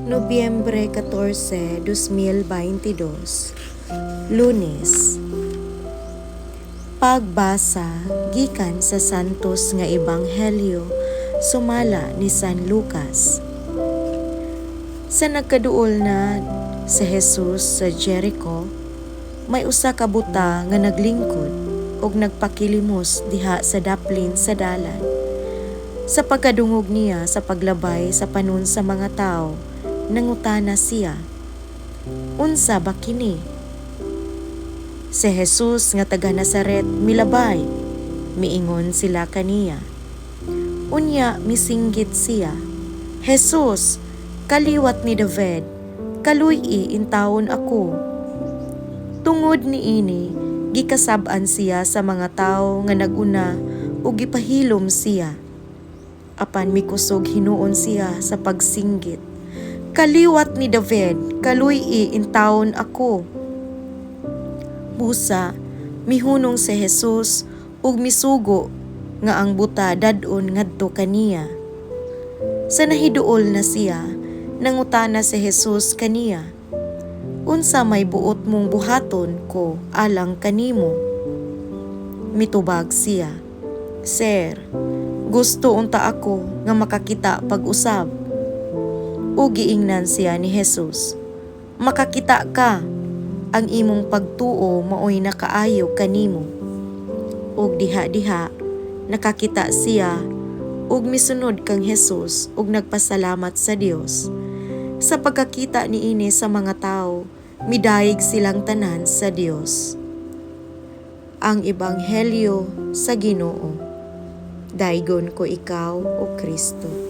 Nobyembre 14, 2022, Lunes. Pagbasa gikan sa Santos nga Ebanghelyo sumala ni San Lucas. Sa nagkaduol na si Jesus sa Jericho, may usa ka buta nga naglingkod ug nagpakilimos diha sa daplin sa dalan. Sa pagkadungog niya sa paglabay sa panon sa mga tawo, nangutana siya, "Unsa ba kini?" "Si Jesus nga taga Nazaret milabay," miingon sila kaniya. Unya misinggit siya, "Jesus, kaliwat ni David, kaluy-i intawon ako." Tungod niini, gikasab-an siya sa mga tawo nga nag-una ug gipahilom siya. Apan mikusog hinuon siya sa pagsinggit, "Kaliwat ni David, kaluy-i intawon ako." Busa, mihunong si Jesus ug misugo nga ang buta dad-on ngadto kaniya. Sa nahiduol na siya, nangutana si Jesus kaniya, "Unsa may buot mong buhaton ko alang kanimo?" Mitubag siya, "Sir, gusto unta ako nga makakita pag-usab." Ug giingnan siya ni Jesus, "Makakita ka, ang imong pagtuo maoy nakaayo kanimo." Ug diha-diha nakakita siya ug misunod kang Jesus ug nagpasalamat sa Dios. Sa pagkakita niini sa mga tawo, midayeg silang tanan sa Dios. Ang Ebanghelyo sa Ginoo. Daygon ko ikaw, o Kristo.